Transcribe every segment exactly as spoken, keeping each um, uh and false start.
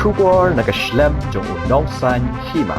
Khubor na ka shlem jong u nongsaiñ hima.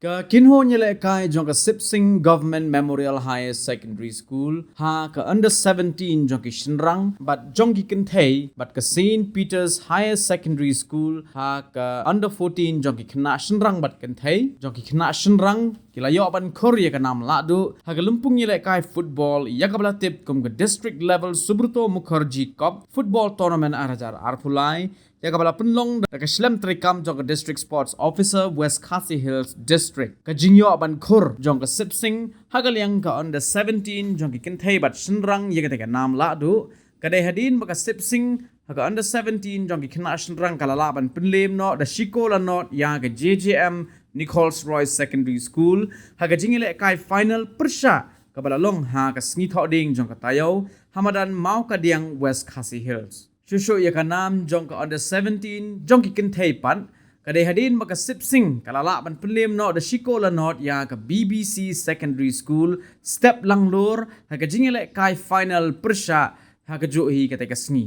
Ka kynhun ïalehkai jong ka Sip Sing Government Memorial Higher Secondary School ha ka under seventeen jong ki shynrang bad jong ki kynthei bad ka Saint Peter's Higher Secondary School ha ka under fourteen jong ki khynnah shynrang bad kynthei jong ki khynnah shynrang ki la ïoh ban khur ïa ka nam lahduh ha ka lympung ïalehkai football ïa kaba la tip kum ka District Level Subroto Mukherjee Cup Football Tournament ar hajar arphew lai, ïa kaba la pynlong da ka shlem treikam jong ka District Sports Officer, West Khasi Hills District. Ka jingïoh ban khur jong ka Sip Sing ha ka liang ka under seventeen jong ki kynthei bad shynrang ïa kata ka nam lahduh ka dei hadien ba ka Sip Sing ha ka under seventeen jong ki khynnah shynrang ka la lah ban pynlem noh da shi kol la nod ïa ka J J M Nichols Roy Secondary School ha ka jingïalehkai final pyrshah kaba la long ha ka sngi Thohdieng jong ka taïew ha madan Mawkadiang, West Khasi Hills. Shuh shuh ïa ka nam jong ka under seventeen jong ki kynthei pat ka dei hadien ba ka Sip Sing ka la lah ban pynlem noh da shi kol la nod ïa ka B B C Secondary School, Step Langlur, ha ka jingïalehkai final pyrshah ha kajuh hi katei ka sngi.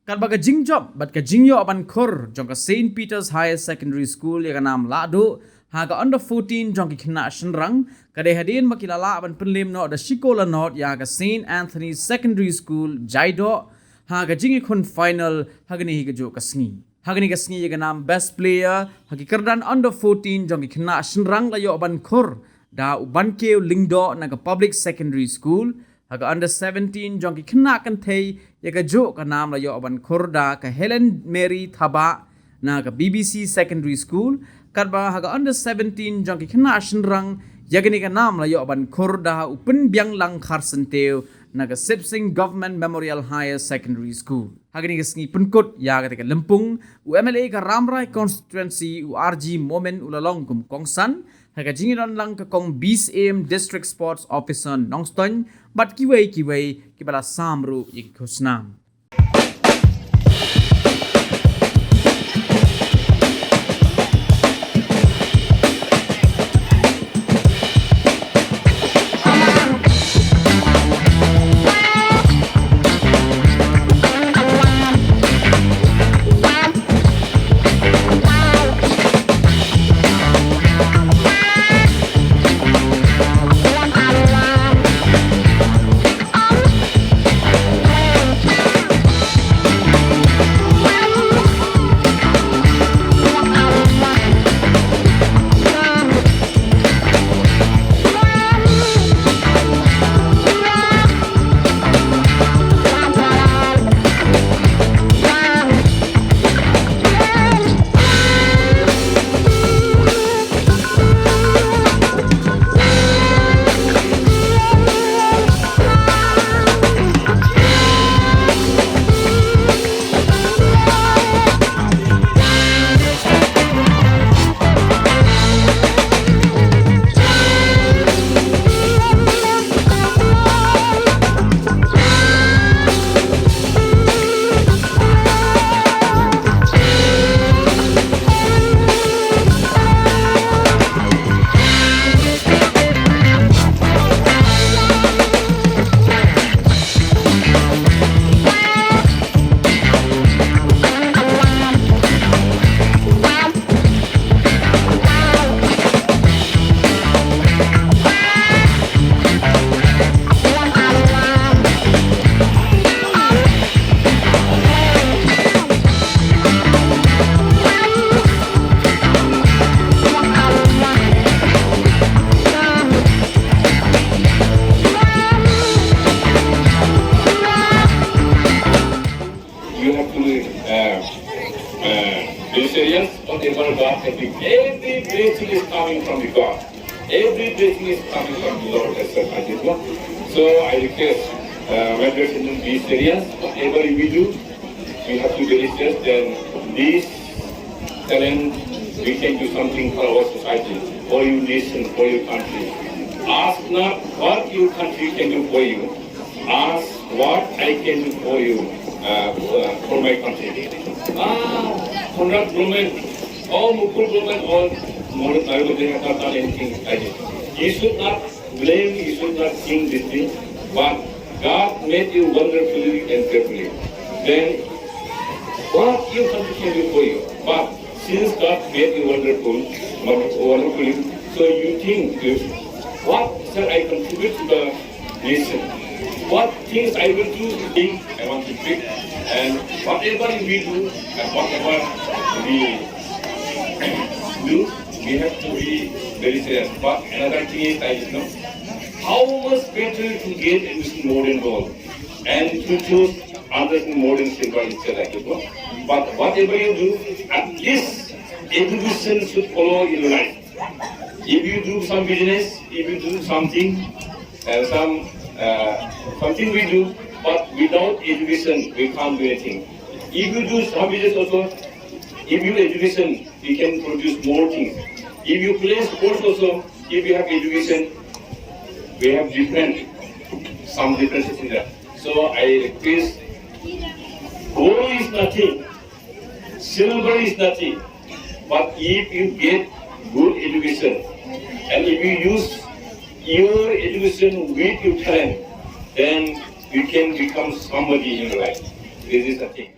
Katba ka jingjop bad ka jingïoh ban khur jong ka Saint Peter's Higher Secondary School ïa ka nam lahduh ha ka under fourteen jong ki khynnah shynrang ka dei hadien ba ki la lah ban pynlem noh da shi kol la nod ïa ka Saint Anthony's Secondary School, Jaidoh, ha ka jingïakhun final ha kane hi kajuh ka sngi. Ha kane ka sngi ïa ka nam best player ha ki kyrdan under fourteen jong ki khynnah shynrang la ïoh ban khur da u Bankiew Lyngdoh na ka Public Secondary School, ha ka under seventeen jong ki khynnah kynthei ïa kajuh ka nam la ïoh ban khur da ka Helen Mary Thabah na ka B B C Secondary School, katba ha ka under seventeen jong ki khynnah shynrang ïa kane ka nam la ïoh ban khur da u Pynbianglang Kharsyntiew na ka Sip Sing Government Memorial Higher Secondary School. Ha kane ka sngi pynkut ïa katei ka lympung, u M L A ka Rambrai Constituency, u R G Momin u la long kum kongsan ha ka jingïadon lang ka Kong B. Syiem, District Sports Officer Nongstoiñ, bad kiwei kiwei kiba la sam ruh ïa ki khusnam. You have to uh, uh, be serious. Whatever God has been, every blessing is coming from the God. Every blessing is coming from the Lord Himself. I just want. So I request, uh, my brethren, be serious. Whatever we do, we have to be serious. Then this talent, we can do something for our society, for your nation, for your country. Ask not what your country can do for you. Ask what I can do for you, uh, uh, for my country. Ah, Conrad Blumen, all Mukul Blumen, all Murut Nayu, they have not done anything like this. You should not blame, you should not think this thing, but God made you wonderfully and fearfully. Then What your contribution will for you? But since God made you wonderful, wonderful, so you think, if, what shall I contribute to the nation? What things I will do? Think I want to pick, and whatever we do and whatever we do, we have to be very serious. But another thing is, I know how much better to get admission more and more, and to choose other more than silver instead, I guess. But whatever you do, at least education should follow in life. If you do some business, if you do something, uh, some uh, something we do, but without education, we can't do anything. If you do some business also, if you education, you can produce more things. If you play sports also, if you have education, we have different, some differences in that. So I request, gold is nothing, silver is nothing, but if you get good education and if you use your education with your talent, then you can become somebody in life. This is the thing.